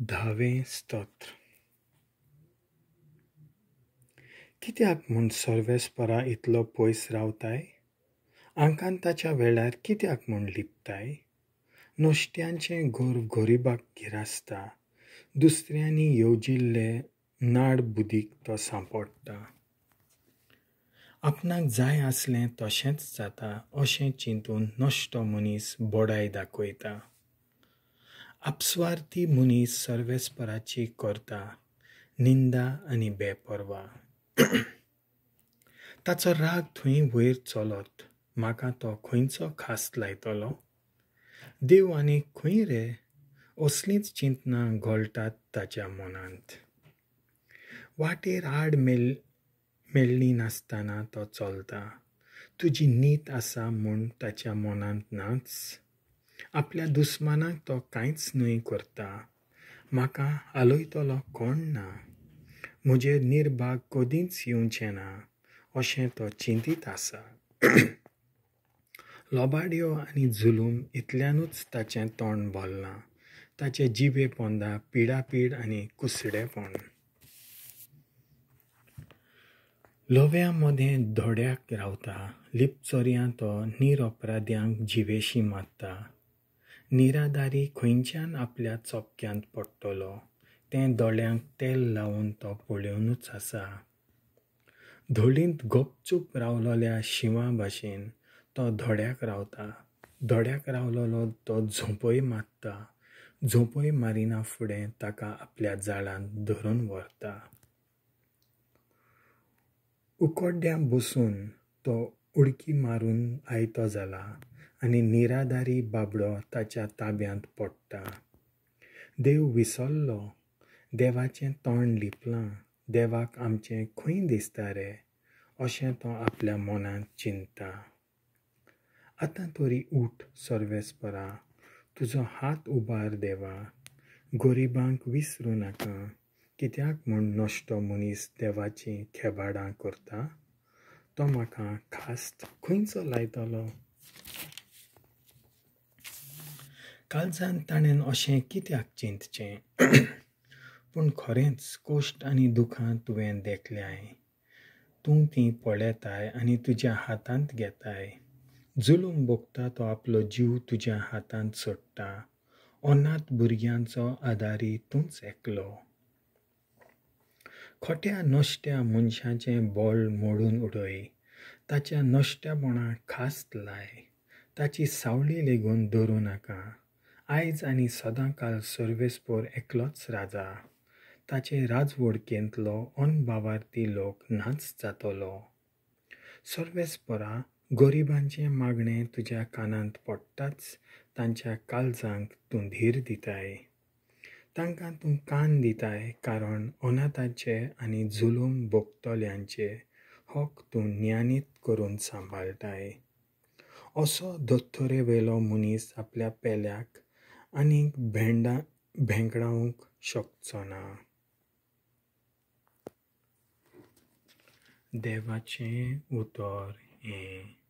धावें स्तोत्र. कित्याक म्हूण सर्वेस्परा इतलो पयस रावताय? आंकांताच्या वेळार कित्याक म्हूण लिपताय? नश्ट्यांचें गर्व गरिबाक गिरासता, दुसऱ्यांनी येवजिल्ले नाड बुदीक तो सांपडटा. आपणाक जाय आसलें तशेंच जाता अशें चिंतून नश्टो मनीस बडाय दाखयता. आपस्वार्थी मनीस सर्वेस्पराची करता निंदा आनी बेपर्वा. ताचो राग थंय वयर चलत, म्हाका तो खंयचो खास लायतलो? देव आनी खंय रे? असलींच चिंतनां घोळटात ताच्या मनांत. वाटेर आड मेळ्ळी नासतना तो चलता. तुजी नीत आसा म्हूण ताच्या मनांत नाच. आपल्या दुस्मानाक तो कांयच न्हय करता. म्हाका हालयतलो कोण ना, म्हजेर निर्भाग कदींच येवचें ना अशें तो चिंतीत आसा. लोबाड्यो आनी जुलूम इतल्यानूच ताचें तोंड भरलां. ताचे जिबे पोंदा पिडापीड आनी कुसडेपण. लोव्या मदें धोड्याक रावता, लिपचोरयां तो निरपराध्यांक जिवेशी मारता. निराधारी खंयच्यान आपल्या चपक्यांत पडटलो तें दोळ्यांक तेल लावन तो पळोवनूच आसा. धोळींत गपचूप रावलोल्या शिंवा भाशेन तो धोड्याक रावता. धोड्याक रावलोलो तो झोंपय मारता. झोंपय मारिना फुडें ताका आपल्या जाळांत धरून व्हरता. उकोड्ड्यां बसून तो उडकी मारून आयतो जाला आनी निराधारी बाबडो ताच्या ताब्यांत पडटा. देव विसरलो, देवाचें तोंड लिपलां, देवाक आमचें खंय दिसता रे अशें तो आपल्या मनांत चिंतता. आतां तरी उठ सर्वेस्परा, तुजो हात उबार देवा, गरिबांक विसरूं नाका. कित्याक म्हूण नश्टो मनीस देवाचीं खेबाडां करता? तो म्हाका खास्त खंयचो लायतलो? काळजान ताणें अशें कित्याक चिंतचें? पूण खरेंच कश्ट आनी दुखां तुवें देखल्याय, तूं तीं पळयताय आनी तुज्या हातांत घेताय. जुलूम भोगता तो आपलो जीव तुज्या हातांत सोडटा. अनाथ भुरग्यांचो आदारी तूंच एकलो. खोट्या नश्ट्या मनशाचें बळ मोडून उडय, ताच्या नश्ट्यापणाक खास्त लाय. ताची सावळी लेगून धरूं नाका. आयज आनी सदांकाल सर्वेस्पर एकलोच राजा. ताचे राजवडकेंतलो अनभावार्थी लोक नाच जातलो. सर्वेस्परा, गरिबांचें मागणें तुज्या कानांत पडटाच तांच्या काळजांक तूं धीर दिताय. तांकां तूं कान दिताय, कारण अनाथांचे आनी जुलूम भोगतल्यांचे हक तूं ज्ञानीत करून सांबाळटाय. असो दोतोरेवेलो मनीस आपल्या पेल्याक आनीक भेंकडावंक शकचो ना. देवाचें उतर हें.